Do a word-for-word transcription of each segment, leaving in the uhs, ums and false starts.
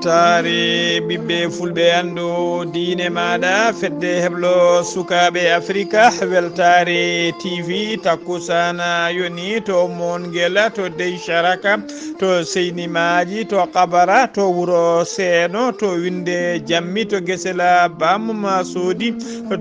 Taari ɓiɓɓe fulɓe anndu diine maaɗa, fedde heblo sukaaɓe Afrika, weltaare T V, takkusana yoni to Mongela, to Dey Sharaka, to Seyni Maaji, to Kabara, to wuro Seeno, to Winde Jammi, to Gesela Bamma Soodi,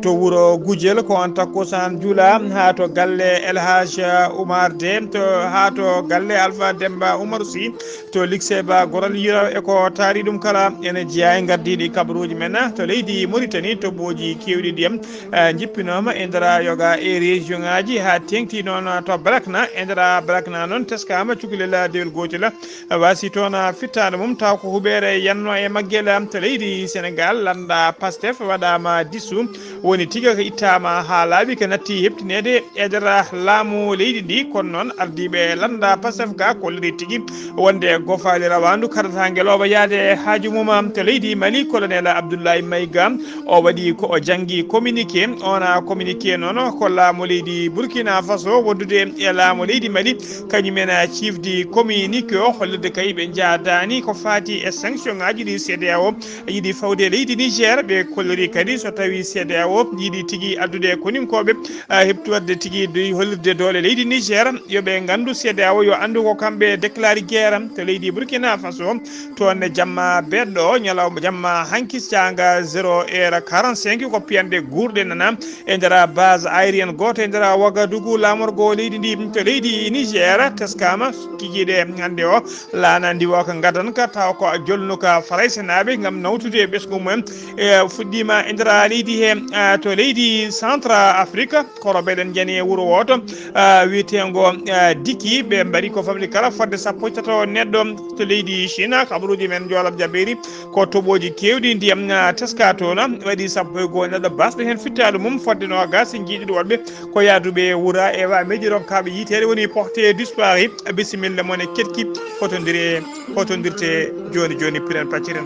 to wuro Gujel, ko on takkusaan jula, haa to galle El Hadj Oumar Deme, to, haa to galle Alpha Demba Oumar Sy, to Likse Ba Goral Yiro, e ko taari ɗum kala ene jeyaa e ngardiiɗi kabaruuji men to leydi Mauritanie, to ɓooji keewɗi ndiyam, eh, njippinooma e nder yoga e région ŋaaji, haa teeŋti noon to Brakna, e nder Brakna noon teskaama cukalel dewel gootel, waasi toon fittaandu mum, taw ko huɓeere yanno e maggel to leydi Senegal, lannda Pastef waɗaama disu, woni tigi ko ittaama haa laaɓi, ko natti heɓtineede e nder laamu leydi ndi. Kono noon, ardiiɓe lannda Pastef ga kolliri tigi wonde gofaali rawaandu, karataa ngelooba yaade haaju mum to leydi Mali. Colonel Abdoulaye Maïga, o waɗi ko o janngi communiqué. Ona communiqué noon ko laamu leydi Burkina Faso wondude e laamu leydi Mali, kañum en ciifdi communiqué o, hollirde kay ɓe njaadaani ko faati e sanction ŋaaji ɗi C E D E A O yiɗi fawde leydi Niger. Ɓe kolliri kadi so tawi C E D E A O yiɗi tigi addude koninkooɓe, ah, heɓtu waɗde tigi doy hollirde doole leydi Niger, yo ɓe nganndu C E D E A O yo anndu ko kamɓe déclare guerre to leydi Burkina Faso. Toon ne jamma beɗɗo, ñalawma jamma hanki, caanga zéro heure quarante-cinq, ko piyanɗe guurɗe nana e nder base aérienne gooto e nder Ouagadougou, laamorgo leydi ndi to leydi Niger. Teskaama kikiiɗe hannde o, laana ndiwooka ngadanka, taw ko jolnuka Faraysenaaɓe ngam nawtude ɓesngu mumen, e fuɗɗiima e nder leydi he, ah, to leydi Centre Afrique, koro meɗen jani e wuro wooto, ah, wiyeteengo, ah, Diki. Ɓe mbaɗi ko famɗi kala fodde sappo e tato neɗɗo to leydi Chine. Kabaruuji men Joola Jabeeri, ko toɓooji keewɗi ndiyam, ah, teska toon, waɗi sappo e goo neɗɗo basɗo heen fittaalu mum, fodde noogaas njiiduɗo woɗɓe ko yaaduɓe wura, e wa meji ronkaaɓe yiteede woni porté disparu. Bisimilla mon e keɗki, hotondire, hotondirte jooni jooni, piren pacciren.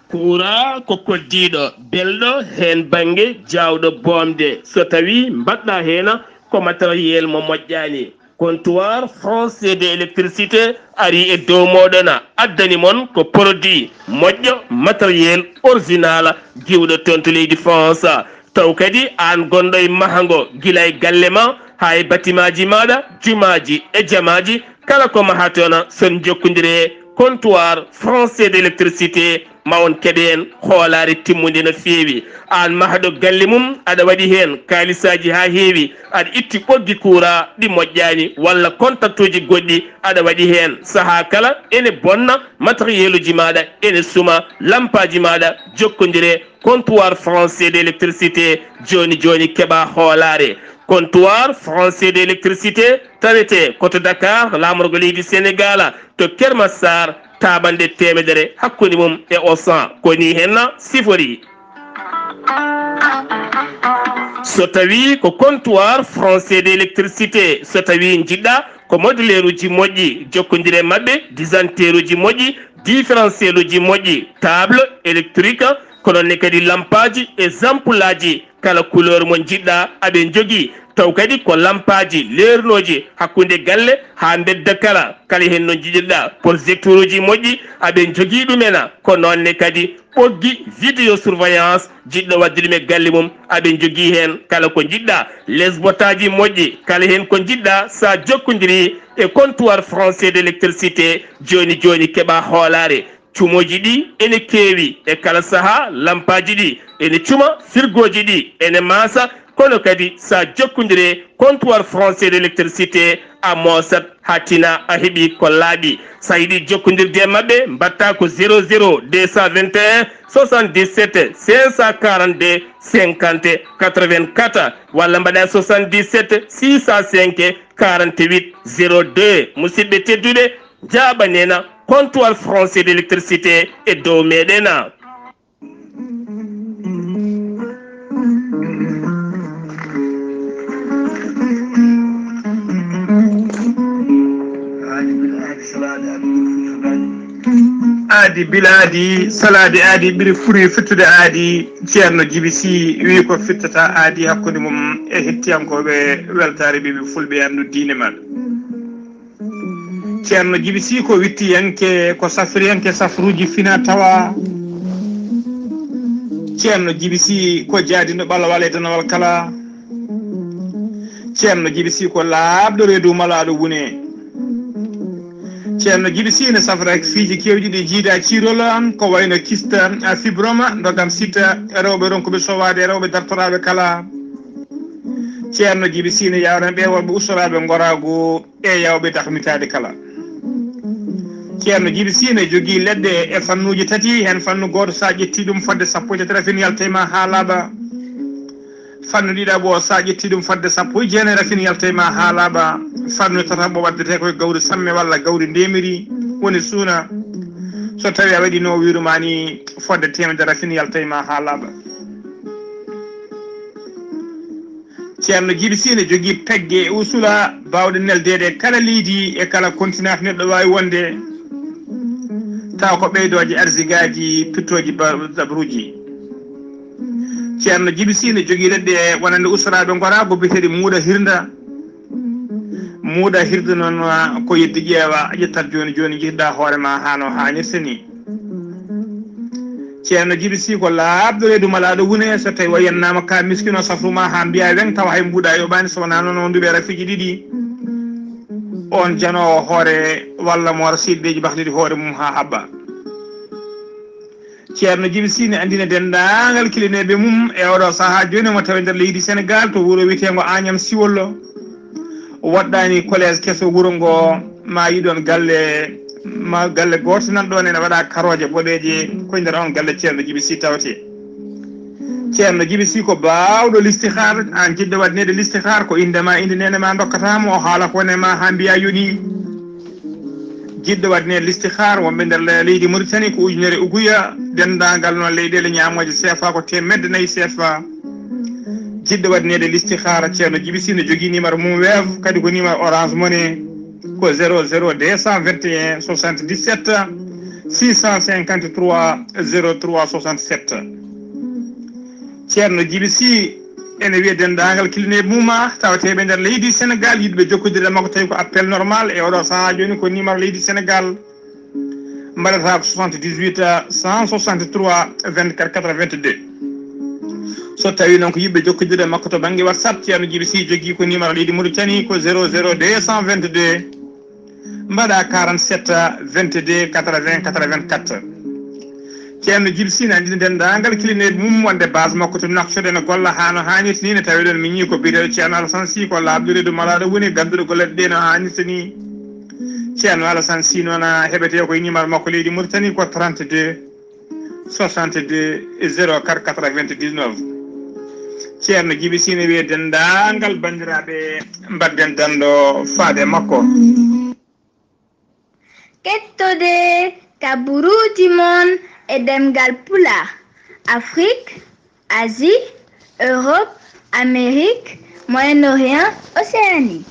Kuuraa ko koddiiɗo, belɗo heen bannge, jaawɗo boomde. So tawii mbaɗɗaa heen ko matériel mo moƴƴaani, Comptoir Français de l'Électricité arii e dow mooɗon, addani mon ko produit moƴƴo, matériel original, giwɗo toon to leydi France. Taw kadi aan gonɗo e mahango, gila e galle ma haa e batimaaji maaɗa, jumaaji e jamaaji, kala ko mahaton, son jokkondire e Comptoir Français de l'Électricité, ma on keɓe heen hoolaare timmunde no feewi. Aan mahɗo galle mum, aɗa waɗi heen kaalisaaji haa heewi, aɗa itti ɓoggi kuuraa ɗi moƴƴaani walla kontaktuuji goɗɗi aɗa waɗi heen. Sahaa kala ene bonna, matériel uji maaɗa ene suma, lampaaji maaɗa, jokkondire Comptoir Français de l'Électricité, jooni jooni keɓaa hoolaare. Comptoir Français de l'Électricité tawetee ko to Dakar, laamorgo leydi Senegal, to Keur Massar, taaɓannde teemedere hakkunde mum e Auchan. Ko nii heen siforii. So tawii ko Comptoir Français de l'Électricité, so tawii njiɗɗaa ko modeleeruuji moƴƴi, jokkondire e maɓɓe, disjoncteeruuji moƴƴi, différentiel uji moƴƴi, table électrique, ko noon ne kadi lampaaji e ampulaaji, kala couleur mo njiɗɗaa aɓe njogii. Taw kadi ko lampaaji leernooji hakkunde galle haa mbedda kala, kala heen no njiɗirɗaa. Projecteur uji moƴƴi aɓe njogii ɗum en, ko noon ne kadi ɓoggi vidéosurveillance, jiɗɗo waɗde ɗum e galle mum, aɓe njogii heen kala ko njiɗɗaa. Lesbotaaji moƴƴi, kala heen ko njiɗɗaa, so a jokkondirii e Comptoir Français de l'Électricité, jooni jooni keɓaa hoolaare. Cumooji ɗi ene keewi e kala sahaa, lampaaji ɗi ene cuma, firgooji ɗi ene maasa, kono kadi so a jokkondire Comptoir Français de l'Électricité, a moosat haa tina, a heɓi ko laaɓi. So a yiɗi jokkondirde e maɓɓe, mbaɗtaa ko zéro zéro deux cent vingt et un soixante-dix-sept cinq cent quarante-deux cinquante quatre-vingt-quatre, walla mbaɗaa soixante-dix-sept six cent cinq quarante-huit zéro deux. Musidɓe tedduɓe, njaaɓanena Comptoir Français de l'Électricité e dow meɗen. Aadi bilaadi, salaade aadi ɓuri furi fittude aadi. Ceerno Jibi Si wi ko fittata aadi hakkunde mum e hettiyankooɓe weltaare ɓiɓɓe fulɓe e anndu diine maɓɓe. Ceerno Jibi Si ko wittiyanke, ko safriyanke safruuji fina tawa. Ceerno Jibi Si ko jaadinɗo ɓalawal e danawal kala. Ceerno Jibi Si ko laaɓɗo reedu malaaɗo wune. Ceerno Jibi Si ne safra fiiji keewɗi ɗi jiida ciirol, ko wayno kista, a, fibroma, ndogam sita, rewɓe ronkuɓe sowaade, rewɓe dartoraaɓe kala. Ceerno Jibi Si ne yawna ɓe worɓe ustoraaɓe ngoraagu e yawɓe dakmitaade kala. Ceerno Jibi Si ne jogii leɗɗe e fannuuji tati, heen fannu gooto, so a ƴettii ɗum, fodde sappo e tati rafin yalta e ma haa laaɓa. Fannu ɗiɗaɓo, so a ƴettii ɗum, fodde sappo e jeenayi rafin yalta e ma haa laaɓa. Fannu tataɓo waddetee ko e gawri samme walla gawri ndemiri, woni suuna. So tawii a waɗiino o wiiru ma ni, fodde teemedere rafin yalta e ma haa laaɓa. Ceerno Jibi Si ne jogii pegge e usula baawɗe neldeede e kala leydi e kala kontinent neɗɗo waawi wonde, tawa ko ɓeydooje arsigaaji, pittooji ba-, dabruuji. Ceerno Jibi Si ne jogii leɗɗe wonande ustoraaɓe ngoraagu biyeteeɗi muuɗa hirnda. Muuɗa hirnda noon, ko yeddi ƴeewa, ƴettat jooni jooni, njihda hoore ma haa no haanirta ni. Ceerno Jibi Si ko laaɓɗo reedu malaaɗo wune, so tawi o yennaama ka miskino safru ma haa mbiya weŋ, tawa hay mbuuɗa yoɓaani, so wonaa noon o nduɓe rafiiji ɗiɗi. On janoowo hoore walla mo wara siɗɗeeji bakliɗi hoore mum haa haɓɓa. Ceerno Jibi Si ne anndina denndaangal kilineeɓe mum e oɗo sahaa jooni, mo tawi nder leydi Senegaal to wuro wiyeteengo Agnam Siwollo. Waɗɗaani collège keso wuro ngo, ma yiɗon galle, ma galle gooto nan ɗon ene waɗa karooje boɗeeje, ko e nder on galle Ceerno Jibi Si tawetee. Ceerno Jibi Si ko baawɗo listihaar, aan jiɗɗo waɗneede listihaar, ko innde ma, innde neene ma ndokkata mo, o haala ko wone ma haa mbiya yoni. Jiɗɗo waɗneede listihaar, wonɓe nder le-, leydi Mauritanie ko ujunere uguya, denndaangal noon leyɗeele ñaamooje C F A ko teemedde nayi C F A. Jiɗɗo waɗneede listihaara, Ceerno Jibi Si ne jogii numéro mum Wave, kadi ko numéro Orange Money, ko zéro zéro deux cent vingt et un soixante-dix-sept six cent cinquante-trois zéro trois soixante-sept. Ceerno Jibi Si ene wiya denndaangal kilineeɓe mum, tawateeɓe nder leydi Senegaal, yiɗɓe jokkondirde e makko, tawi ko appel normal e oɗo sahaa jooni, ko numéro leydi Senegaal. Mbaɗata ko soixante-dix-huit cent soixante-trois vingt-quatre quatre-vingt-deux. So tawii noon ko yiɗɓe jokkondirde e makko to bannge WhatsApp, Ceerno Jibi Si jogii ko numéro leydi Mauritanie ko zéro zéro deux cent vingt-deux, mbaɗa quarante-sept vingt-deux quatre-vingts quatre-vingt-quatre. Ceerno Jibi Si ne anndina denndaangal kilineeɓe mum wonde base makko to Nouakchott ene golla haa no haanirta ni, ne tawi ɗon miñi ko biyeteeɗo Ceerno Alassane Sy, ko laaɓɗo reedu malaaɗo woni, gannduɗo golleeɗe ɗe no haanirta ni. Ceerno Alassane Sy noon, a, heɓetee ko e numéro makko leydi Mauritanie ko trente-deux soixante-deux zéro quatre quatre-vingt-dix-neuf. Ceerno Jibi Si ne wiya denndaangal banndiraaɓe, mbaɗden danndo faade e makko. Kettode kaburuuji mon e ɗemngal Pulaar, Afrique, Asie, Europe, Amérique, Moyen-Orient, Océanie.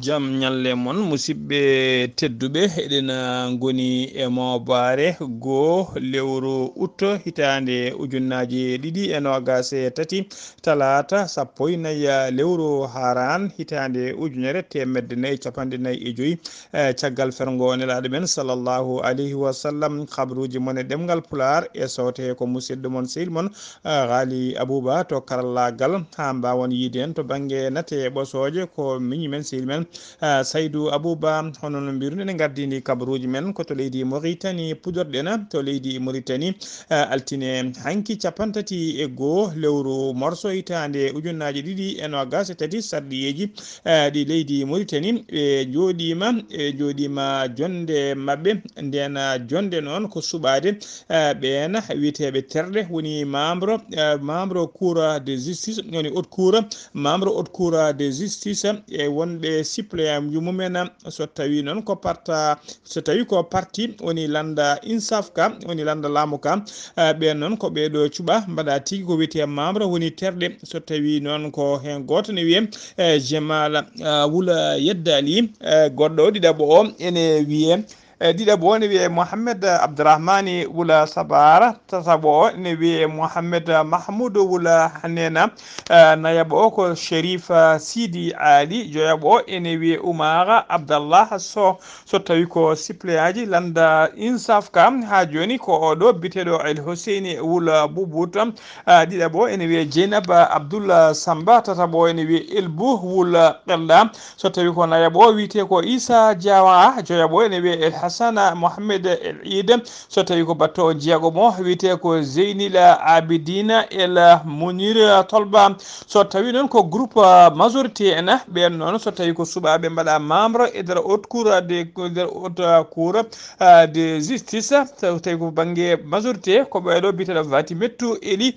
Jam ñalle mon, musidɓe tedduɓe, eɗen, ah, ngoni e moobaare goo lewru ut hitaande ujunnaaje ɗiɗi e noogaas e tati, talaata sappo e nayi lewru Haaraan hitaande ujunere teemedde nayi capanɗe nayi e joyi, eh, caggal ferngo Nelaaɗo men sallallahu alayhi wa sallam. Kabruuji mon e ɗemngal Pulaar e soote ko musidɗo mon, sehil mon, eh, Ghali Abouba to karallaagal, haa mbaawon yiide en to bannge nate ɓosooje, ko miñi men, sehil men, eh, Saydou Abouba. Hono no mbiruɗen, en ngardini kabruuji men ko to leydi Mauritanie, puɗɗorɗen to leydi Mauritanie, eh, altine hanki capanɗe tati e goo lewru morso hitaande ujunnaaje ɗiɗi e noogaas e tati, sarɗiyeeji, eh, ɗi leydi Mauritanie, ɓe njooɗiima, ɓe njooɗiima jonnde maɓɓe, ndeen jonnde noon ko suɓaade, eh, ɓeen wiyeteeɓe terɗe, woni membre, eh, membre Cour de justice, woni haute cour, membre haute cour de justice, e wonɓe suppléant ji mumen, so tawii noon ko parta, so tawii ko parti woni lannda Insaf ka, woni lannda laamu ka, eh, ɓeen noon ko ɓee ɗo cuɓa, mbaɗa tigi ko wiyetee membre woni terɗe. So tawii noon ko heen gooto ne wiyee, eh, Jemal, eh, Wula Yeddali, eh, goɗɗo ɗiɗaɓo o ene wiyee, E ɗiɗaɓo o ene wiyee Mohamed Abdourahmani Wula Sabara, tataɓo o ene wiyee Mohamed Mahmoud Wula Hanena, e nayaɓo o ko Sherif Sidi Ali, joyaɓo o ene wiyee Umara Abdallah Sow, so tawi ko sipleyaji lannda Insaf ka haa jooni ko oɗo biteɗo El Hosseini Wula Bubut, a ɗiɗaɓo ene wiyee Jeynaba Abdullah Samba, tataɓo ene wiyee Elbu Wula Qella, so tawi ko nayaɓo o wiyetee ko Isa Diawara, joyaɓo ene wiyee El Hassana Mohamed El Eid, so tawi ko batto o jeegomo wiyetee ko Zeynila Abidina El Munir Tolba, so tawi noon ko groupe majorité en ɓeen noon so tawi ko suɓaaɓe mbaɗa membre e nder haute cour de nder haute cour de justice, so tawi ko bannge majorité ko ɓeeɗo biyeteeɗo Vati Mettu Eli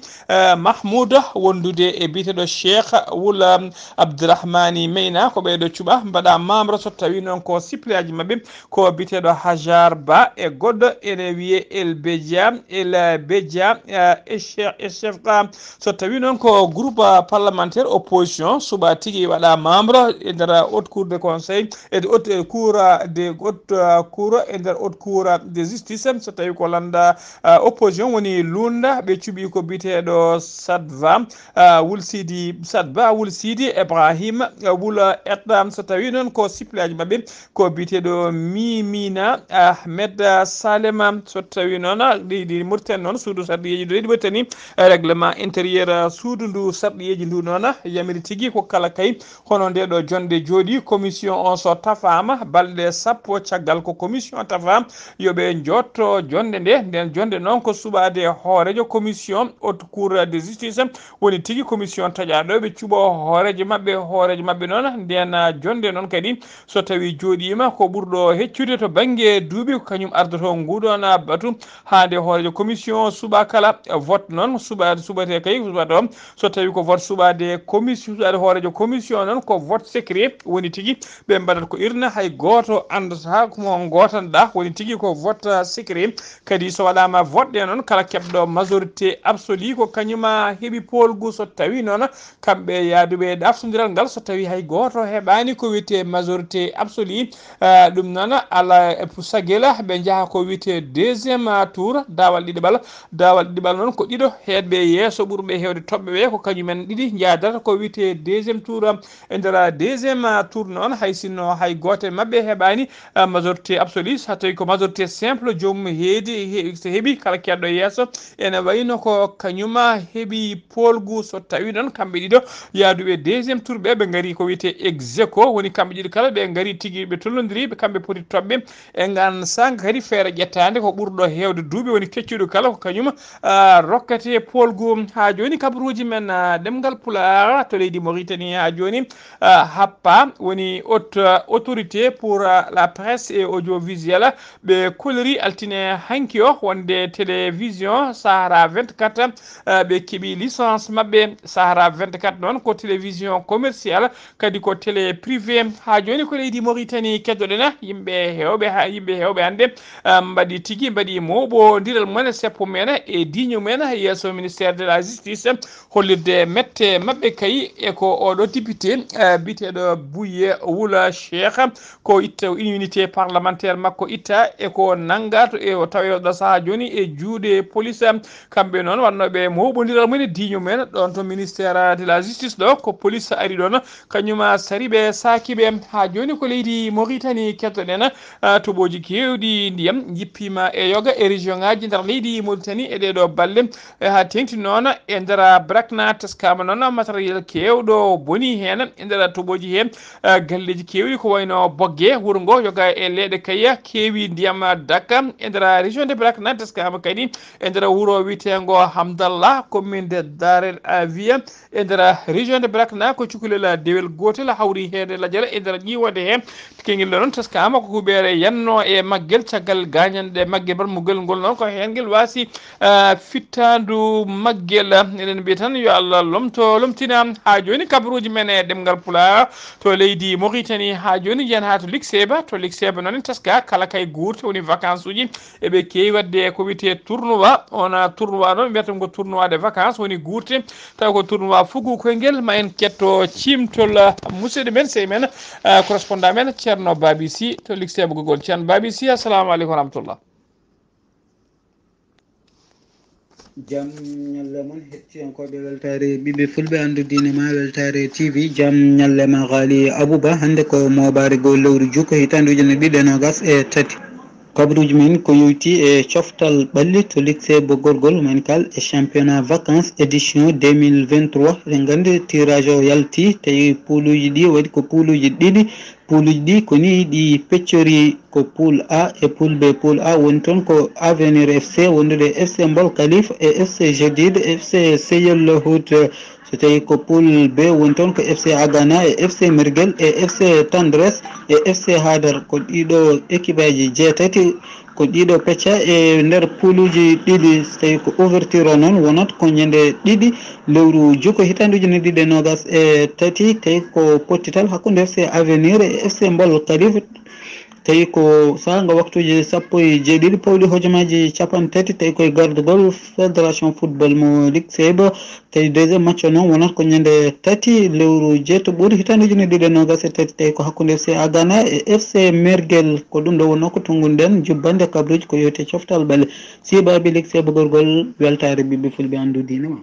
Mahmouda wondude e biyeteeɗo Cheikh Wula Abdourahmani Meyna, ko ɓeeɗo cuɓa mbaɗa membre so tawi noon ko sipleyaji maɓɓe ko biyeteeɗo Hajar Ba e goɗɗo ene wiyee El Bedia El Bedia e Cheikh e Cheikh Ɗam. So tawi noon ko groupe parlementaire opposition suɓa tigi waɗa membre e nder haute cour de conseil e haute cour de haute cour e nder haute cour de justice, so tawi ko lannda opposition woni lunda ɓe cuɓi ko biyeteeɗo Sadva Wul Sidi Sadba Wul Sidi Ibrahima Wula Etnam, so tawi noon ko sipleyaji maɓɓe ko biyeteeɗo Mimina Ahmed Salema, so tawi noon leydi Mauritanie noon suudu sarɗiyeeji ndu leydi Mauritanie règlement intérieur suudu ndu sarɗiyeeji ndu noon yamiri tigi ko kala kay hono nde ɗo jonde jooɗi commission on so tafaama balɗe sappo caggal ko commission tafa yo ɓe njotto jonde nde, nden jonde noon ko suɓaade hooreejo commission haute cour de justice woni tigi commission taƴaaɗo ɓe cuɓo hooreejo maɓɓe, hooreejo maɓɓe noon nden jonde noon kadi so tawi jooɗiima ko ɓurɗo heccude to bannge duuɓi ko kañum ardoto nguɗon batu haa nde hooreejo commission suɓa kala vote noon suɓa suɓate kay suɓaɗo so tawi ko vote suɓade commission suɓade hooreejo commission noon ko vote secret woni tigi ɓe mbaɗat ko irna hay gooto anndata ko mo gootanɗa woni tigi ko vote secret kadi so waɗaama vote ɗe noon kala keɓɗo majorité absolue ko kañuma heɓi poolgu so tawi noon kamɓe yaaduɓe e ɗaftondiral ngal so tawi hay gooto heɓaani ko wiyetee majorité absolue ɗum noon ala sagela ɓe njaha ko wiyetee deuxième tour daawal ɗiɗaɓal daawal ɗiɗaɓal noon ko ɗiɗo heedɓe yeeso ɓurɓe heewde toɓɓe ɓe ko kañumen ɗiɗi njahdata ko wiyetee deuxième tour e nder deuxième tour noon hay sinno hay gooto e maɓɓe heɓaani majorité absolue so tawi ko majorité simple joom heedi so heɓi kala keɗɗo yeeso ene wayno ko kañuma heɓi poolgu so tawi noon kamɓe ɗiɗo yaaduɓe deuxième tour ɓe ɓe ngari ko wiyetee ex aequo woni kamɓe ɗiɗo kala ɓe ngari tigi ɓe tollondiri ɓe kamɓe poti toɓɓe e ngaan sanga kadi feere ƴettaande ko ɓurɗo heewde duuɓi woni keccuɗo kala ko kañum rokkete poolgu haa jooni kabaruuji men ɗemngal pulaar to leydi Mauritanie haa jooni happa woni haute autorité pour la presse et audiovisuel ɓe kolori altine hanki o wonde télévision Sahara vingt-quatre ɓe keɓi licence maɓɓe Sahara vingt-quatre noon ko télévision commercial kadi ko télé privé haa jooni ko leydi Mauritanie keddoɗen yimɓe heewɓe yimɓe heewɓe hannde mbaɗi tigi mbaɗi mooɓondiral mumen seppo mumen e diiño mumen yeeso ministère de la justice hollirde mette maɓɓe kay e ko oɗo député biyeteeɗo Bouye Wula Cheikh ko itta unité parlementaire makko itta e ko nannga to e o tawa e oɗo sahaa jooni e juuɗe police kamɓe noon wannooɓe mooɓondiral mumen e diiño mumen ɗoon to ministère de la justice ɗo ko police ari ɗoon kañuma sari ɓe saaki ɓe haa jooni ko leydi Mauritanie keddoɗen toɓooji keewɗi ndiyam njippiima e yoga e région ngaji nder leydi Mauritanie e ɗeɗo balle e haa teŋti noon e nder brakna teskama noon matériel keewɗo boni heen e nder toɓooji heen galleeji keewɗi ko wayno bogge wuro ngo yoga e leeɗe kayya keewi ndiyam dakka e nder région de brakna teskama kadi e nder wuro wiyeteengo Hamdallah commune de Darel Avia e nder région de brakna ko cukalel dewel gootel hawri heen e lajal e nder ƴiwonde heen kengel ɗo noon teskama ko huɓeere yanno e maggel caggal gañanɗe maggel barmugel ngol noon ko heen ngel waasi fittaandu maggel eɗen mbiya tan yo Allah lomto lomtina haa jooni kabaruuji men e ɗemngal pulaar to leydi Mauritanie haa jooni njiyan haa to Likseba to Likseba noon en teska kala kay guurte woni vacances uji eɓe keewi waɗde ko wiyetee tournoi on tournoi noon mbiyata ko tournoi de vacances woni guurte taw ko tournoi fugu koyngel ma en ketto ciimtol musidɗo men sey men correspondant men Ceerno Babi Sy to Likseba gogol Can Babi Sy, assalamu aleykum wa rahmatullah. Jam ñalle mon, hettiyankooɓe weltaare ɓiɓɓe fulɓe anndu diine ma weltaare T V. Jam ñalle ma, Ghali Abouba. Hannde ko moobaare goo lewru juko hitaande ujunere ɗiɗi e noogas e tati. Kabruuji men ko yoyti e coftal ɓalli to lycée Bo Gorgol, men kal e championnat vacances édition deux mille vingt-trois. Eɗen nganndi tirage o yalti, tawi pouluuji ɗi waɗi ko pouluuji ɗiɗi. Pouluuji ɗi ko ni ɗi peccori, ko poule A e poule B. Poule A woni toon ko Avenir F C wondude e F C Mbol Kalif e F C Jadid, F C Seyel Hout. So tawi ko poule B woni toon ko F C Agana e F C Merguel e F C Tendresse e F C Hadar. Ko ɗiɗo équipe aji jeetati, ko ɗiɗo pecca e nder pouluuji ɗiɗi. So tawi ko ouverture o noon wonat ko ñande ɗiɗi lewru juko hitaande ujunere ɗiɗi e noogas e tati. Tawi ko pottital hakkunde F C Avenir e F C Mbol Kalif. Tawi ko saanga waktuuji sappo e jeeɗiɗi pawɗi hojomaaji capanɗe tati, tawi koye gardugol Fédération Football mo Ligue Seyba. Tawi deuxième match o noon wonata ko ñande tati lewru jeetto ɓuuri hitaande ujunere ɗiɗi e noogas e tati, tawi ko hakkunde F C Agana e F C Merguel. Ko ɗum ɗo wonnoo ko tunngunoɗen jubbannde kabruuji ko yowti e coftal ɓalli. Sibaabi Ligue Seyba Gorgol, weltaare ɓiɓɓe fulɓe anndu diine ma.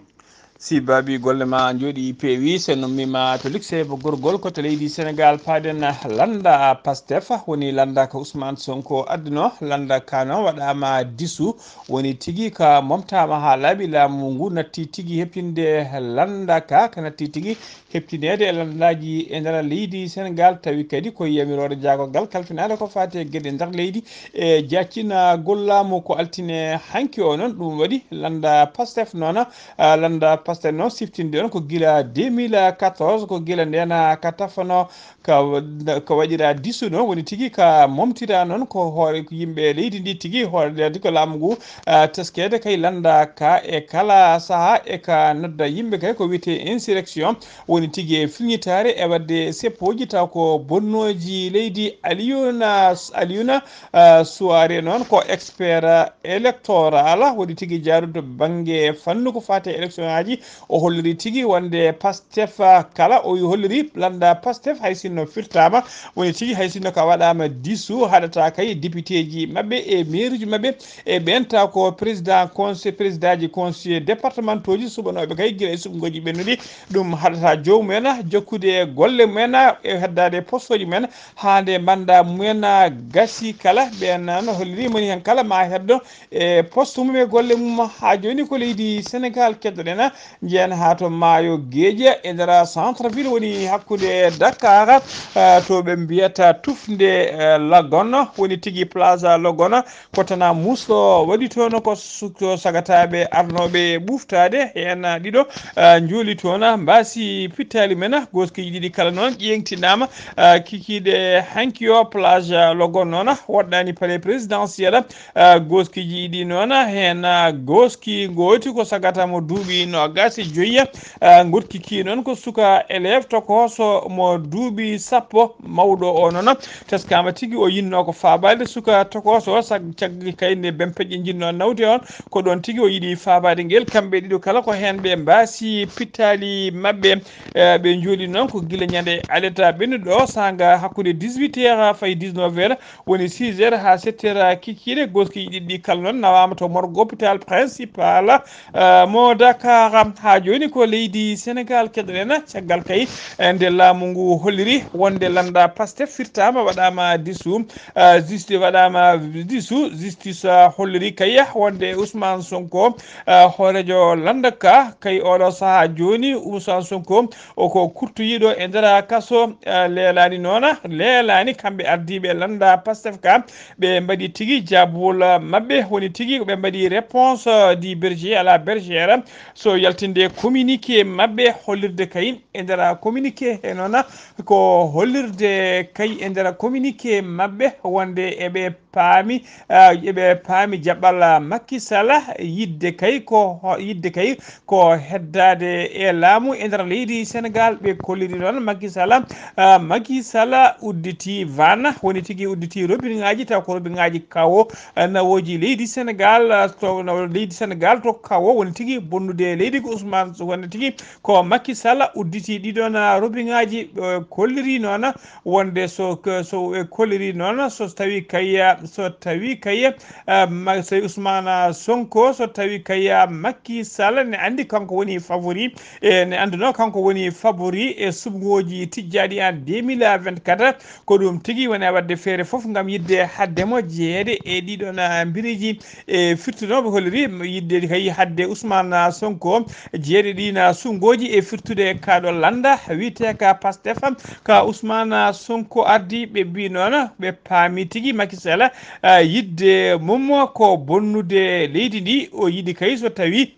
Si Babi, golle ma njooɗi peewi. So en ummiima to Ligue Seyba Gorgol, ko to leydi Senegaal paaɗen. Lannda Pastef woni lannda ko Ousmane Sonko adduno. Lannda ka noon waɗaama disu, woni tigi ka momtaama haa laaɓi. Laamu ngu natti tigi heɓtinde lannda ka, ka natti tigi heɓtineede e lanndaaji e nder leydi Senegaal, tawi kadi ko yamiroore jaagorgal kalfinaande ko faati e geɗe nder leydi e jaaccinagol laamu. Ko altine hanki o noon ɗum waɗi. Lannda Pastef noon, ah, lannda Pastef noon siftinde on ko gila deux mille quatorze, ko gila ndeen ka tafano, ka wa-, ka waɗira disu noon, woni tigi ka momtira noon ko hoore, ko yimɓe leydi ndi tigi, hoore nder ko laamu ngu, ah, teskeede kay lannda ka e kala saha e ka nodda yimɓe kay ko wiyetee insurrection. Woni tigi e filñitaare e waɗde seppooji taw ko bonnooji leydi. Aliyuna, Aliyuna, ah, Suwaare noon ko expert, ah, électoral, woni tigi jaaruɗo bannge fannu ko faati e élection aji. O holliri tigi wonde Pastef, ah, kala o holliri lannda Pastef hay sinno firtaama, woni tigi hay sinno ka waɗaama disu, haɗata kay députéji maɓɓe e mairuji maɓɓe e ɓen taw ko président conseil, présidentji conseil départementauji suɓanooɓe kay gila e suɓngooji ɓennuɗi. Ɗum haɗata joomumen jokkude golle mumen e heddaade postooji mumen haa nde mannda mumen gasi. Kala ɓeen no holliri moni heen kala ma heddo e poste mum e golle mum. Haa jooni ko leydi Senegaal keddoɗen, njeyen haa to maayo Geeƴe e nder centre ville woni hakkunde Dakar, eh, to ɓe mbiyata tufnde, eh, Lagon, woni tigi plaza Lagon. Ko tana muso waɗi toon ko su-, ko sagataaɓe arnooɓe ɓuftaade heen ɗiɗo, ah, njuuli toon mbaasi pittaali men, gooskiiji ɗiɗi kala noon ƴeeŋtinaama, ah, kikiiɗe hanki o plage Logon noon woɗɗaani palais présidentiel, ah, gooskiiji ɗi noon heen, ah, gooski ngooti ko sagata mo duuɓi noogaas e joyi, ah, ngoɗki ki noon ko suka élève tokooso mo duuɓi sappo, mawɗo o noon. Teskaama tigi o yinnoo ko faabaade suka tokooso o, sag-, caggal kay nde bempeƴƴe njinnoo nawde on, ko ɗoon tigi o yiɗi faabaade ngel. Kamɓe ɗiɗo kala ko heen ɓe mbaasi pittaali maɓɓe, eh, ɓe njooɗi noon ko gila ñande aleta ɓennuɗo o, saanga hakkunde dix-huit heures fayi dix-neuf heures, woni six heures haa sept heures kikiiɗe. Gooskiiji ɗiɗi kala noon nawaama to morgue hôpital principal, eh, mo Dakar. Haa jooni ko leydi Senegaal keɗoɗen, caggal kay, eh, nde laamu ngu holliri wonde lannda Pastef firtaama, waɗaama disu, eh, justice waɗaama disu, justice, eh, holliri kay wonde Ousmane Sonko, eh, hooreejo lannda ka, kay oɗo sahaa jooni Ousmane Sonko o ko kurtoyiiɗo e nder kaso, eh, leelaani noon, leelaani kamɓe ardiiɓe lannda Pastef ka, ɓe mbaɗi tigi jaabol maɓɓe, woni tigi ko ɓe mbaɗi réponse, euh, du berger à la bergère. So yaltinde communiqué maɓɓe hollirde kay e nder communiqué he noon ko hollirde kay e nder communiqué maɓɓe wonde eɓe paami, euh, eɓe paami jaɓɓal Macky Sall yidde kay ko ho-, yidde kay ko heddaade e laamu e nder leydi Senegaal. Ɓe kolliri noon Macky Sall, ah, Macky Sall udditi van, woni tigi udditi robineŋaaji, taw ko robineŋaaji kawo, ah, nawooji leydi Senegaal, ah, to, no, leydi Senegaal to kawo, woni tigi bonnude leydi Ousmane, so wonde tigi ko Macky Sall udditi ɗiɗon robiŋaaji, ɓe kolliri noon wonde so, so ɓe kolliri noon so tawi kay, so tawi kay, eh, ma-, so Ousmane Sonko, so tawi kay Macky Sall ne anndi kanko woni favori, e ne anndunoo kanko woni favori e suɓngooji tijjaaɗi en deux mille vingt-quatre, ko ɗum tigi woni waɗde feere fof ngam yiɗde haɗde mo jeyeede e ɗiɗon, ah, mbiriiji. E firti noon ɓe holliri yiɗde kay haɗde Ousmane Sonko jeyeede ɗiin suɓngooji e firtude kaaɗo lannda wiyetee ka Pastef ka Ousmane Sonko ardi. Ɓe mbii noon ɓe paami tigi Macky Sall, ah, yiɗde mum ko bonnude leydi ndi. O yiɗi kay so tawi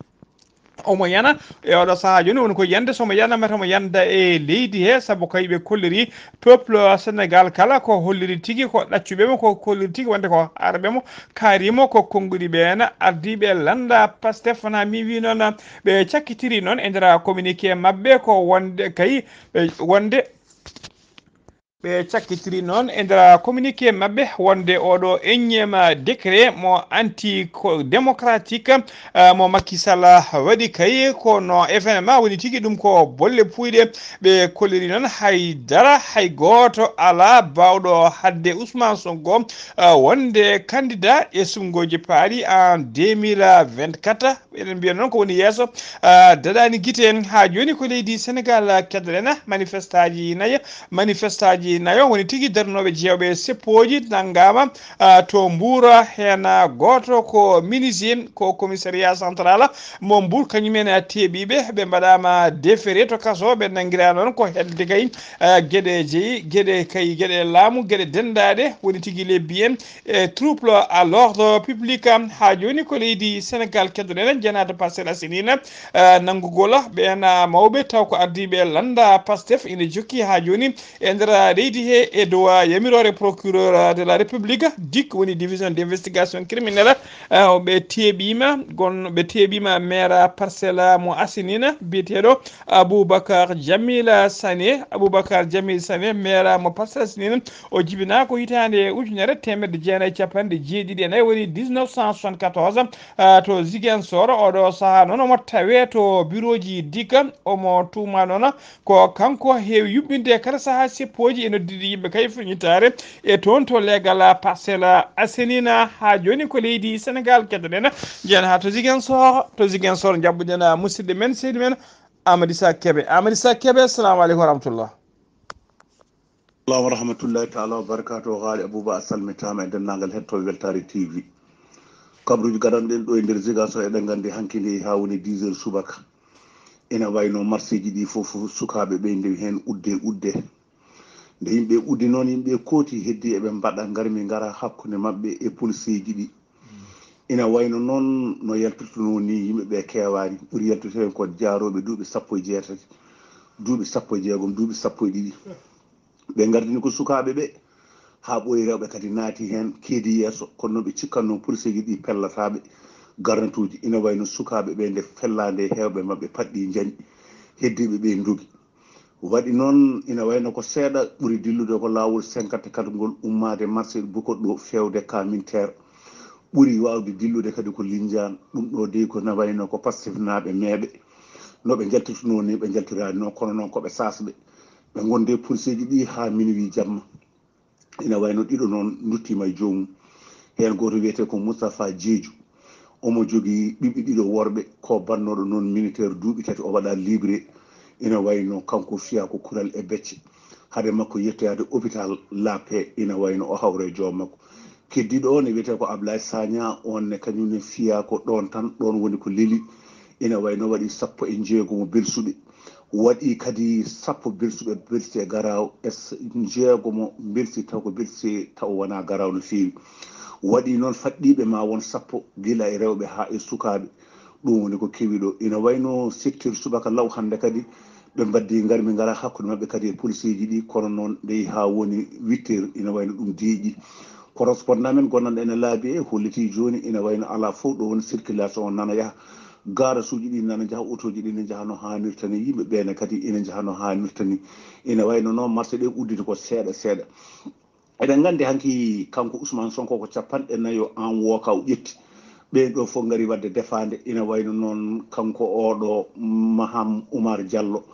omo yana e oɗo sahaa jooni, woni ko yande, so omo yana mata omo yanda e leydi he, sabu kay ɓe kolliri peuple Sénégal kala ko holliri tigi ko ɗaccuɓe mo, ko kolliri tigi wonde ko haarɓe mo, kaari mo ko konnguɗi ɓeen ardiiɓe lannda Pastef. Wonaa mi wii noon ɓe cakkitiri noon e nder communiqué maɓɓe ko wonde kay, ɓe wonde ɓe cakkitiri noon e nder communiqué maɓɓe wonde oɗo énième décret mo anti ko démocratique, ah, mo Macky Sall waɗi kay ko no événement woni tigi, ɗum ko bolle puuyɗe. Ɓe kolliri noon hay dara, hay gooto alaa baawɗo haɗde Ousmane Sonko, ah, wonde candidat e suɓngooji paaɗi en deux mille vingt-quatre. Eɗen mbiya noon ko woni yeeso, ah, daɗaani gite. Haa jooni ko leydi Sénégal, ah, keddoɗen, ah, manifestaaji nayo, manifestaaji nayo woni tigi darnooɓe jeewɓe seppooji nanngaama, ah, to Mbuur. Heen, ah, gooto ko menuisier, ko commissariat central mo Mbuur, kañum en, ah, teeɓiiɓe, ɓe mbaɗaama déféré to kaso, ɓe nanngiraa noon ko hedde kay, ah, geɗe jeyi, geɗe kay, geɗe laamu, geɗe denndaaɗe, woni tigi les biens, e trouble à l'ordre public. Haa jooni ko leydi Sénégal keddoɗen, jenaade Parcelles Assainies, eh, nanngugol ɓeen, ah, mawɓe taw ko ardiiɓe lannda Pastef ina jokki haa jooni e nder leydi he e dow, ah, yamiroore procureur de la République, dik woni division d'investigation criminelle, eh, ɓe teeɓiima, gon-, ɓe teeɓiima maire Parcelles mo Assainies biyeteeɗo Aboubacar Jamil Sané. Aboubacar Jamil Sané, maire mo Parcelles Assainies, o jibinaa ko hitaande ujunere teemedde jeenayi e capanɗe jeeɗiɗi e nayi, woni dix-neuf cent soixante-quatorze, ah, to Ziguinchor. Oɗo sahaa noon omo tawee to birooji dik, omo tuumaa noon ko kanko heewi yuɓɓinde kala sahaa seppooji e noddude yimɓe kay fof ñittaare e toon to leegal Parcelles Assainies. Haa jooni ko leydi Sénégal keddoɗen, njeyen haa to Ziguinchor, to Ziguinchor njaɓɓuɗen musidɗo men, seydi men Amady Sa Kébé. Amady Sa Kébé, assalamu aleykum wa rahmatullah. Wa rahmatullahi taala wa barakatuh. Haali Abouba, a salmitaama e denndaangal hettooɓe Weltaare T V. Kabaruuji gadanɗen ɗo e nder Ziguinchor, eɗen nganndi hanki nde haa woni dix heures subaka. Ina wayno marseeji ɗi fof, sukaaɓe ɓe ndewi heen udde, udde. Nde yimɓe uddi noon, yimɓe kooti, heddi eɓe mbaɗa ngarmi ngara hakkunde maɓɓe e poliseeji ɗi. Ina wayno noon no yaltirtunoo ni, yimɓe ɓe keewaani. Ɓuri yaltirde heen ko jaarooɓe duuɓi sappo e jeetati, duuɓi sappo e jeegom, duuɓi sappo e ɗiɗi. Ɓe ngardini ko sukaaɓe ɓe, haa ɓooyi rewɓe kadi naati heen, keedi yeeso. Kono no ɓe cikkatnoo poliseeji ɗi pellataaɓe garnatuuji. Ina wayno sukaaɓe ɓe nde fellaande heewɓe maɓɓe paɗɗi njañi, heddiiɓe ɓe ndogi. Waɗi noon, ina wayno ko seeɗa ɓuri dillude ko laawol cinquante-quatre ngol ummaade marché Bukoɗo feewde Kaminteer. Ɓuri waawde dillude kadi ko Linjaan. Ɗum ɗo dey ko na wayno ko Pastefnaaɓe meeɓe. No ɓe njaltirtunoo ni ɓe njaltiraani noon, kono noon ko ɓe saasɓe. Ɓe ngonde poliseeji ɗi haa minuit jamma. Ina wayno ɗiɗo noon nduttiima e joomum. Heen gooto wiyetee ko Moustapha Jeeju. Omo jogii ɓiɓɓe ɗiɗo worɓe, ko bannooɗo noon militaire duuɓi tati, o waɗa libre. Ina wayno kanko fiyaa ko kural e becce. Hade makko yettoyaade hôpital La Paix, ina wayno o hawra e joom makko. Keddiiɗo o ne wiyetee ko Ablaye Sagna, oon ne kañum ne fiyaa ko ɗoon tan, ɗoon woni ko leli. Ina wayno waɗi sappo e jeegomo belsuɓe. Waɗi kadi sappo belsuɓe, belsi e garaaw, e s-, jeegomo belsi taw ko belsi taw wonaa garaaw no feewi. Waɗi noon faɗɗiiɓe ma won sappo, gila e rewɓe haa e sukaaɓe. Ɗum woni ko kewi ɗo. Ina wayno sept heures subaka law hannde kadi, ɓe mbaddi ngarmi ngara hakkunde maɓɓe kadi e poliseeji ɗi, kono noon dey haa woni huit heures, ina wayno ɗum deeƴi. Correspondant men gonnanɗo ene laabi e holliti jooni, ina wayno alaa fof ɗo woni circulation o nana yaha. Garasuuji ɗi nana njaha, otooji ɗi ne njaha no haanirta ni, yimɓe ɓe ne kadi ina njaha no haanirta ni. Ina wayno noon marché ɗe udditi ko seeɗa seeɗa. Eɗen nganndi hanki kanko Ousmane Sonko ko capanɗe nayo an wooka o ƴetti. Ɓee ɗoo fof ngari waɗde defaande, ina wayno noon kanko ooɗo Maham Oumar Diallo,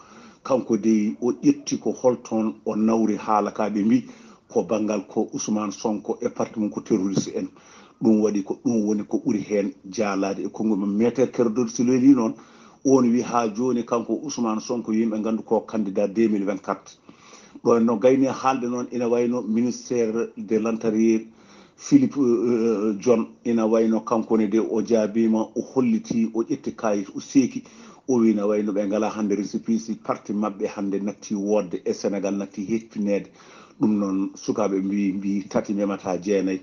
kanko dey o ƴetti ko holtoon o nawri haala ka, ɓe mbi ko banngal ko Ousmane Sonko e parti mum ko terroriste en. Ɗum waɗi ko ɗum woni ko ɓuri heen jaalaade e konngol mum. Meeter Kero Dodi, si lelii noon, oon wi haa jooni kanko Ousmane Sonko yimɓe nganndu ko candidat deux mille vingt-quatre. Ɗo no gayni haalde noon, ina wayno ministère de l'intérieur, Philippe, euh, John, ina wayno kanko ne de o jaabiima, o holliti, o ƴetti kayit, o seeki, o wi ina wayno ɓe ngala hannde récépissé, parti maɓɓe hannde natti woodde e Sénégal natti heppineede. Ɗum noon sukaaɓe mbi, mbi tati memata jeenayi.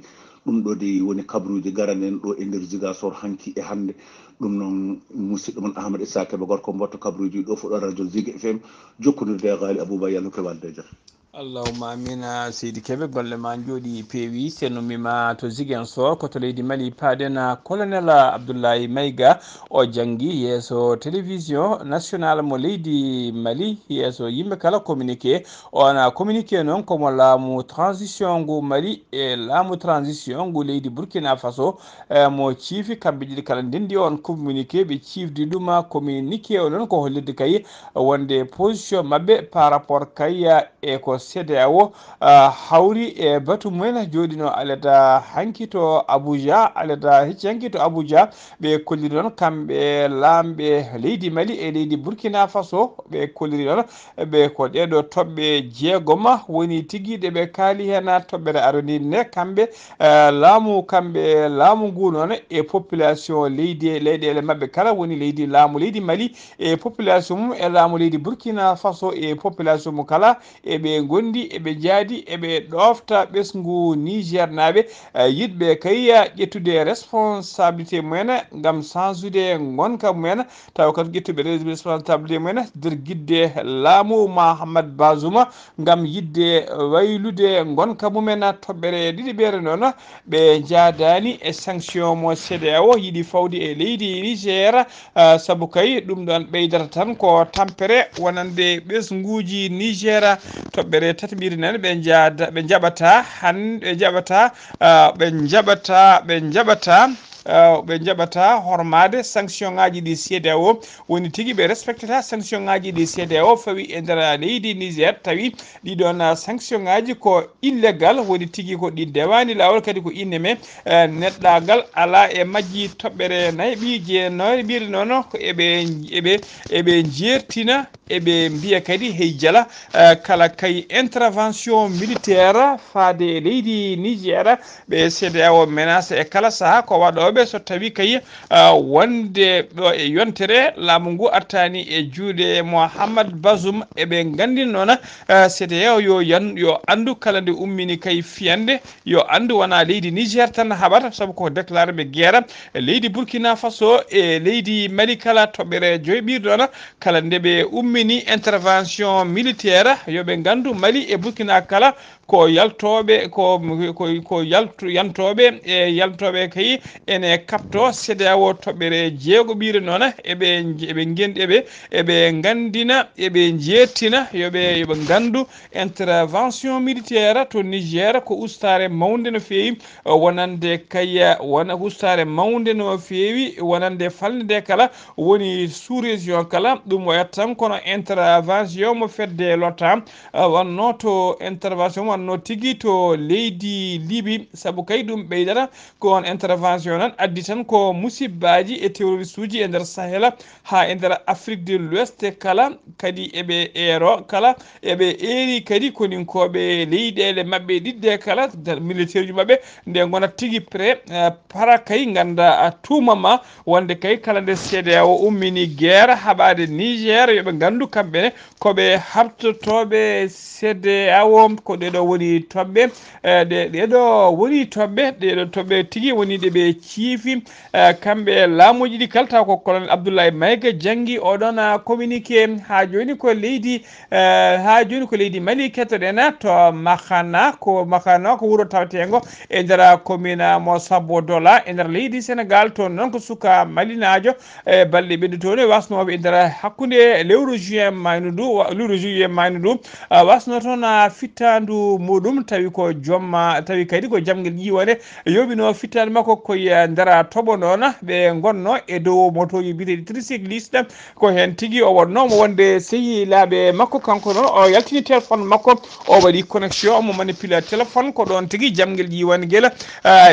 Ɗum ɗo de woni kabruuji garani en ɗo e nder Ziguinchor hanki e hannde. Ɗum noon musidɗo mon Ahmad Issa Kebe gorko mboɗo kabruuji ɗo fuɗɗo radio Zig F M, jokkondirde e Ghali Abouba, yalno kewal de jam. Allahumma amina. Seydi Kebe, golle ma njooɗi peewi. Sen ummima to Ziguinchor, ko to leydi Mali paaɗen. Colonel Abdoulaye Maïga, o janngi yeeso télévision national mo leydi Mali, yeeso yimɓe kala communiqué. On communiqué noon ko mo laamu transition ngu Mali e laamu transition ngu leydi Burkina Faso, e mo ciifi kamɓe ɗiɗi kala. Ndenndi on communiqué, ɓe ciifdi ɗum. Communiqué o noon ko hollirde kay wonde position maɓɓe par rapport kay e ko C D A O, ah, hawri e batu mumen jooɗino aleta hanki to Abuja, aleta hecci hanki to Abuja. Ɓe kolliri noon kamɓe laamɓe leydi Mali e leydi Burkina Faso, ɓe kolliri noon ɓe ko ɗeeɗo toɓɓe jeegoma woni tigi ɗe ɓe kaali heen. Toɓɓere arondiinde nde kamɓe, eh, laamu, kamɓe laamu ngu noon e population leydi e leyɗeele maɓɓe kala woni leydi laamu leydi Mali e population mum e laamu leydi Burkina Faso e population mum kala eɓe ngondi, eɓe jaadi, eɓe ɗoofta ɓesngu Niger naaɓe, eh, yiɗɓe kay ƴettude responsabilité mumen ngam sansude ngonka mumen, tawa kadi ƴettuɓe responsabilité mumen nder gidde laamu Mahamad Bazoum ngam yiɗde waylude ngonka mumen. Toɓɓere ɗiɗiɓere noon ɓe njaadaani e sanction mo C D A O yiɗi fawde e leydi Niger, ah, sabu kay ɗum ɗon ɓeydata tan ko tampere wonande ɓesnguuji Niger. Toɓɓere tataɓire nan ɓe njaada, ɓe njaɓata han, ɓe njaɓata, ah, ɓe njaɓata, ɓe njaɓata, ah, ɓe njaɓata hormaade sanction ŋaaji ɗi C D A O woni tigi ɓe respectata sanction ŋaaji ɗi C D A O fawi e nder leydi Niger, tawi ɗiɗon sanction ŋaaji ko illégal, woni tigi ko ɗi ndewaani laawol, kadi ko inne men, eh, neɗɗaagal alaa e majji. Toɓɓere nayi ɓi je noyre ɓiire noon ko eɓe, eɓe, eɓe njeertina, eɓe mbiya kadi hey jala, eh, kala kay intervention militaire faade e leydi Niger, ɓe C D A O menace e kala saha ko waɗooɓe so tawi kay, ah, wonde ɗo e yontere laamu ngu artaani e juuɗe Mohamed Bazoum. Eɓe nganndina noon, ah, C D A O yo yan-, yo anndu kala nde ummini kay fiyande, yo anndu wona leydi Niger tan haɓata, sabu ko déclaré ɓe guerre leydi Burkina Faso e leydi Mali kala. Toɓɓere joyɓiire noon kala nde ɓe ummini intervention militaire, yo ɓe nganndu Mali e Burkina kala ko yaltooɓe, ko, ko, ko yaltu-, yantooɓe, e yaltooɓe kay ene kaɓto C D A O. Toɓɓere jeegoɓiire noon, eɓe, eɓe ngen-, eɓe, eɓe nganndina, eɓe njeertina, yo ɓe, yo ɓe nganndu intervention militaire to Niger ko ustaare mawnde no feewi, wonande kay, wona ustaare mawnde no feewi, wonande falnde nde kala woni sous-région kala, ɗum wayata tan kono intervention mo fedde l'OTAN, ah, wonno to intervention wonno tigi to leydi Libi, sabu kay ɗum ɓeydata ko on intervention noon addi tan ko musibbaaji e terroriste uji e nder Sahel haa e nder Afrique de l'Ouest kala, kadi eɓe eero kala, eɓe eeri kadi koninkooɓe leyɗeele maɓɓe ɗiɗɗe kala, militaire uji maɓɓe nde ngonat tigi prêt, eh, para kay ngannda, ah, tuuma ma wonde kay kala nde C D A O ummini guerre haɓaade Niger, yo ɓe nganndu kamɓe ne ko ɓe haɓtotooɓe C D A O, ko ɗee ɗo woni toɓɓe, eh, ɗe, ɗee ɗo woni toɓɓe, ɗee ɗo toɓɓe tigi woni ɗe ɓe ciifi, eh, kamɓe laamuuji ɗi kala, taw ko colonel Abdoulaye Maïga janngi oɗon, ah, communiqué. Haa jooni ko leydi, eh, haa jooni ko leydi Mali kettoɗen to Makana, ko Makana ko wuro taweteengo e nder commune mo Sabodala e nder leydi Sénégal. Toon noon ko suka malinaajo e balɗe ɓenndutooɗe wasnooɓe e nder hakkunde lewru juin maaynu ndu, wa-, lewru juillet maaynu ndu, ah, wasno toon, ah, fittaandu muɗum tawi ko jomma tawi kadi ko jamngel ƴiwane yoɓino fittaade makko koye ndera toɓo noona ɓe ngonno e dow motooji biyeteeɗi tricycliste. Ko heen tigi o wonnoo mo wonde sehilaaɓe makko kanko noon o yaltini téléphone makko o waɗi connexion omo manipula téléphone ko ɗoon tigi jamngel ƴiwane ngel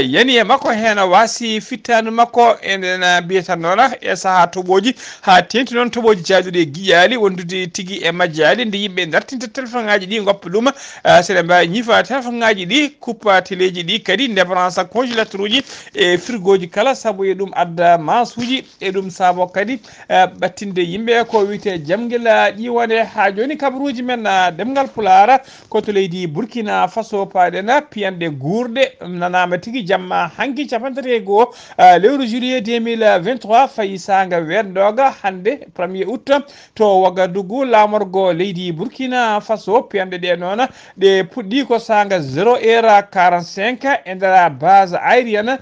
yani e makko heen waasi fittaandu makko eɗen mbiyata noona e sahaa toɓooji haa teeŋti noon toɓooji jaaduɗi e giƴaali wondude tigi e majjaali nde yimɓe dartinta téléphone ŋaaji ɗi ngoppa ɗum seɗen mbaawi ñifa téléphone ŋaaji ɗi kuppa teleeji ɗi kadi nde branche congélateur uji e frigoji kala sabu e ɗum adda masuji e ɗum saabo kadi ɓattinde yimɓe ko wiyte jamgila ƴiwane haa jooni kabaruuji men ɗemngal pulaar ko to leydi burkina faso paaɗen piyanɗe guurɗe nanaama tigi jamma hanki capantati e goo lewru juillet deux mille vingt-trois fayi saanga weetndooga hannde premier août to wagadugu laamorgo leydi burkina faso piyanɗe ɗe noon ɗe puɗɗi ko saanga zéro heure quarante-cinq e nder base aérienne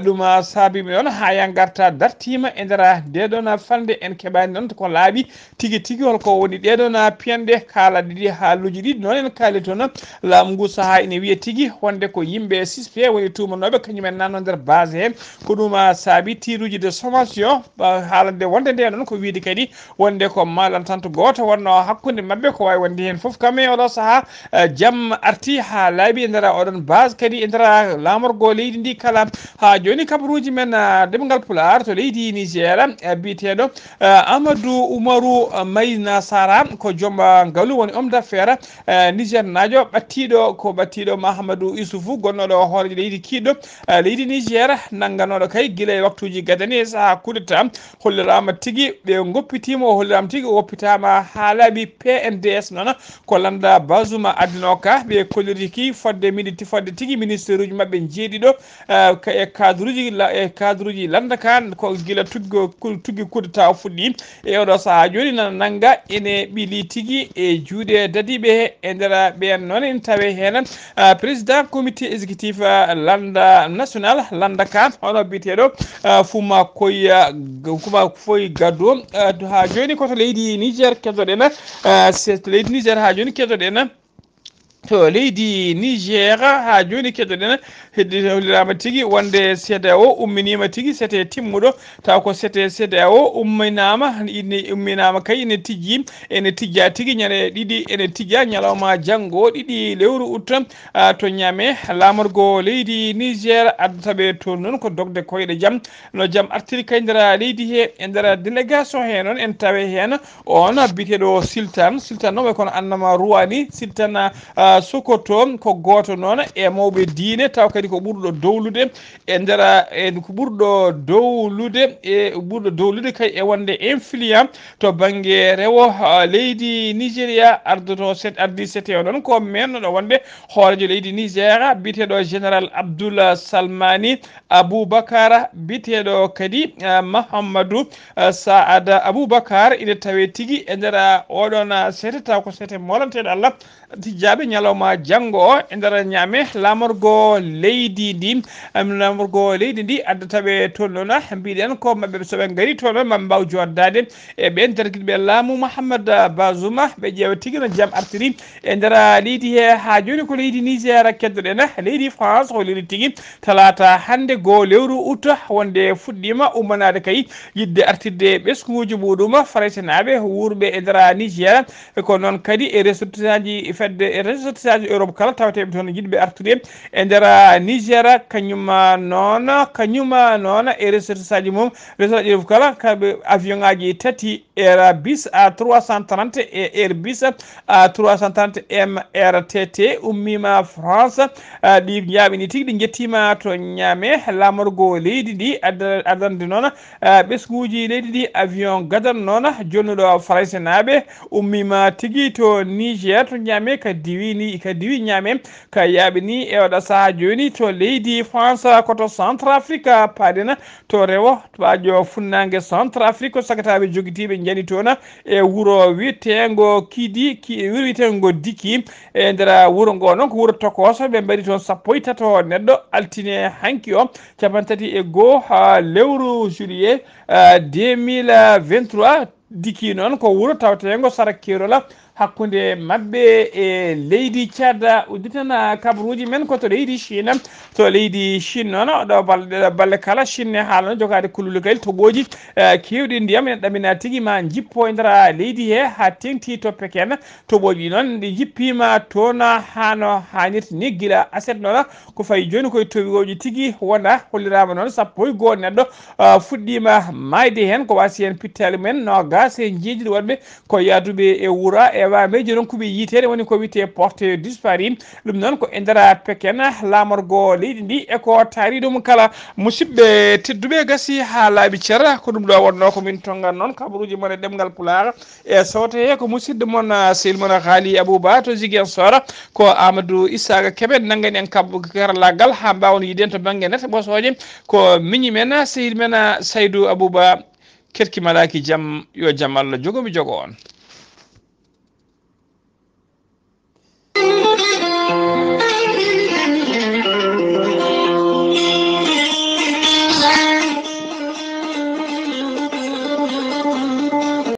ɗum saabiɓe noon haa ya ngarta dartiima e nder nde ɗon falnde en keɓani noon ko laaɓi tigi tigi holko woni ɗeɗon piyanɗe kaalaɗe ɗi haaluuji ɗi noon en kaali toon laamu ngu sahaa ene wiya tigi wonde ko yimɓe sispe woni tuumanooɓe kañum en nanno nder base he ko ɗum saabi tiiruuji de sommation haalande wonde nde noon ko wiide kadi wonde ko malentente gooto wonno hakkunde maɓɓe ko wawi wonde heen fof kam e oɗo sahaa jam arti haa laaɓi e nder oɗon base kadi e nder laamorgo leydi ndi kala haa jooni kabaruuji men ɗemngal pulaar to leydi niger biyeteeɗo amadou umaru mayna sara ko joom ngalu woni homme d'affaires niger naajo ɓattiiɗo ko ɓattiiɗo mahamadou isufu gonnooɗo hoorejo leydi kiiɗɗo leydi niger nannganooɗo kay gila e waktuuji gadani e sahaa coup d'état holliraama tigi ɓe ngoppitiima o holliraama tigi o woppitaama haa laaɓi pnds noon ko lannda bazuma addinooka ɓe kolliriki fodde miniti fodde tigi ministre uji maɓɓe jeeɗiɗo e cadre uji e cadre uji lannda ka ko gila tuggi tuggi coup d'état o fuɗɗi e oɗo sahaa jooni nana nannga ene ɓili tigi e juuɗe dadiiɓe he e nder ɓeen noon ene tawe heen président comité exécutif lannda national lannda ka hono biyeteeɗo fuma koy kuma foy gaddo haa jooni koto leydi niger kedoɗen leydi niger haa jooni kedoɗen to leydi niger haa jooni kedoɗen heddi holliraama tigi wonde cedeao umminima tigi sete timmuɗo taw ko sete cedeao umminama umminama kay ene tijji ene tijja tigi ñande ɗiɗi ene tijja ñalawma janngo ɗiɗi lewru août to ñaame laamorgo leydi niger addata ɓe toon noon ko dogde koyɗe jam no jam artiri kay nder leydi he e nder délégation he noon en tawe heen on biyeteeɗo siltan siltan noon way kono annama ruwani siltan sokoto ko gooto noon e mawɓe diine taw kadi ko ɓurɗo dowlude e nder e ko ɓurɗo dowlude e ɓurɗo dowlude kay e wonde influent to bannge rewo leydi nigéria ardoto set ardi sete o noon ko mennoɗo wonde hoorejo leydi nigéria biyeteeɗo général abdoul salmani aboubakar biyeteeɗo kadi mahamadou saada aboubakar ina tawe tigi e nder oɗon sete taw ko sete molanteɗo allah tijjaaɓe ñalawma janngo o e nder ñaame laamorgo leydi ndi laamorgo leydi ndi addata ɓe toon noon mbiɗen ko maɓɓe soɓe ngari toon noon maɓe mbaw joddaade e ɓen dargiɗɓe laamu mouhammad bazuma ɓe ƴeewa tigi no jam artiri e nder leydi he haa jooni ko leydi niger keddoɗen leydi france holliri tigi talata hannde goo lewru août wonde fuɗɗima ummanaade kay yidde artirde ɓesnguuji muɗum faraysenaaɓe wuurɓe e nder niger ko noon kadi e ressortissant ji fedde e ressortissant ji europe kala tawateɓe toon yiɗɓe artude e nder niger kañum noon kañum noon e ressortissant ji mum ressortissant ji europe kala kamɓe avion ngaji tati airbus a trois cent trente e airbus a trois cent trente mrtt ummima france ɗi jaaɓini tigi ɗi jettima to ñaame lamorgo leydi ndi adda- addande noon ɓesnguuji leydi ndi avion gadan noon jonnuɗo faraysenaaɓe ummima tigi to niger to ñaame ka diwi ni ka diwi ñaame ka yaaɓini e oɗo saha jooni to leydi france koto centre afrique paaɗen to rewo tubajo funnague centre afrique ko sagataɓe jogitiɓe jani toon e wuro wiyetengo kidi ki wuro wiyetengo diki e nder wuro ngo noon ko wuro tokoso ɓe mbaɗi toon sappo e tato neɗɗo altine hanki o capantati e goo ha lewru juillet deux mille vingt-trois Diki noon ko wuro tawteengo sara keerol hakkunde maɓɓe e leydi Tchad. Udditana kabaruuji men ko to leydi Chine. To leydi Chine noon, ɗo balɗe, balle kala Chine haalano jogaade kullugal toɓooji, eh, keewɗi ndiyam ene ɗamina tigi ma jippo e nder leydi he haa teŋti to Peken. Toɓooji noon ɗi jippiima toon hano haanirta ni gila aset noon ko fayi jooni koye toɓooji tigi wona holliraama noon sappo e goo neɗɗo, ah, fuɗɗiima maayde heen, ko waasi heen pittaali mumen noogaas e njeeɗiɗi wonɓe ko yaaduɓe e wura e waameeji ronkuɓe yiiteede woni ko wiyetee porté disparu. Ɗum noon ko e nder Peken laamorgo leydi ndi e ko taari ɗum kala. Musidɓe tedduɓe, gasi haa laaɓi cer, ko ɗum ɗo wonnoo ko min tonngan noon kabaruuji mon e ɗemngal Pulaar. E sawto he ko musidɗo mon, ah, sehil mon Haali Abouba to Ziguinchor. Ko Amadou Issaka Kebe nanngani en kabbo karallaagal haa mbaawen yiiden to bannge net ɓosooje. Ko miñi men, ah, sehil men, ah, Saydou Abouba. Kerki malaaki jam, yo jam Allah jogo mi jogo on.